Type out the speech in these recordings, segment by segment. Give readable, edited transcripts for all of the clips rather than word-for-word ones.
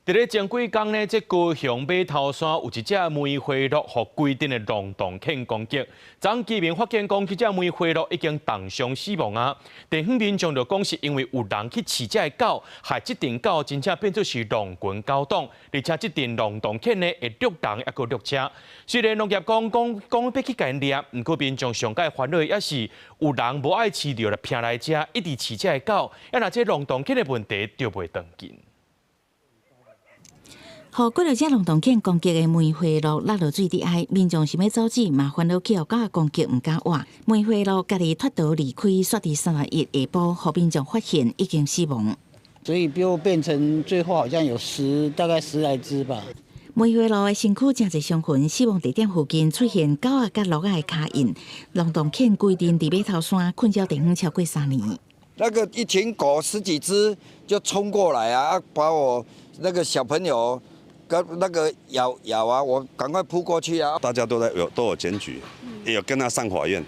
佇咧前幾工呢，這高雄碼頭山有一隻梅花鹿予規陣的浪蕩犬攻擊。昨居民發現講，這隻梅花鹿已經凍傷死亡啊！地方民眾就講是因為有人去飼這个狗，害這陣狗真正變做是狼群狗黨，而且這陣浪蕩犬呢會掠人，抑閣掠車。雖然農業講講講欲去共𪜶掠，毋過民眾上蓋煩惱的抑是有人無愛飼著來聘來遮，一直飼這个狗，啊若這浪蕩犬的問題就袂斷根。予幾若隻浪蕩犬攻擊的梅花鹿落落水佇哀，民眾想欲阻止，嘛煩惱去予狗仔攻擊，毋敢活。梅花鹿家己脫逃離開，煞佇31下晡，予民眾發現已經死亡。所以就變成最後好像有十，大概十來隻吧。梅花鹿的身軀誠濟傷痕，死亡地點附近出現狗仔佮鹿仔的跤印。浪蕩犬規陣佇碼頭山困擾地方超過3年。那個一群狗十幾隻就衝過來啊，把我那個小朋友跟那個咬咬啊，我趕快撲過去啊！大家都在有都有檢舉，也有跟他上法院，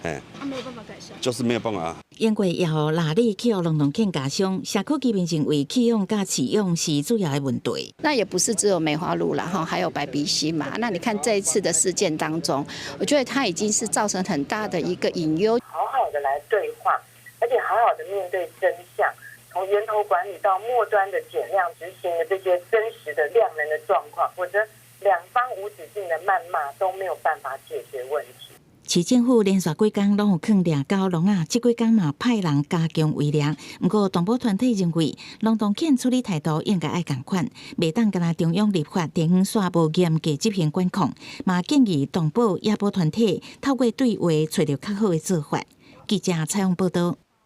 哎，啊，沒有辦法改善，就是沒有辦法。因為也予獵日去予浪蕩犬咬傷，社區居民認為棄養佮飼養是主要的問題。那也不是只有梅花鹿啦，哈，還有白鼻心嘛。那你看這一次的事件當中，我覺得它已經是造成很大的一個隱憂。好好的來對話，而且好好的面對真相。從源頭管理到末端的減量執行的這些真實的量能的狀況，否則兩方無止境的謾罵都沒有辦法解決問題。市政府連續幾工攏有囥掠狗籠仔，這幾工嘛派人加強圍掠。毋過動保團體認為，浪蕩犬處理態度應該愛仝款，袂當干焦中央立法，地方煞無嚴格執行管控，嘛建議動保野保團體透過對話，揣著較好的做法。記者採訪報導。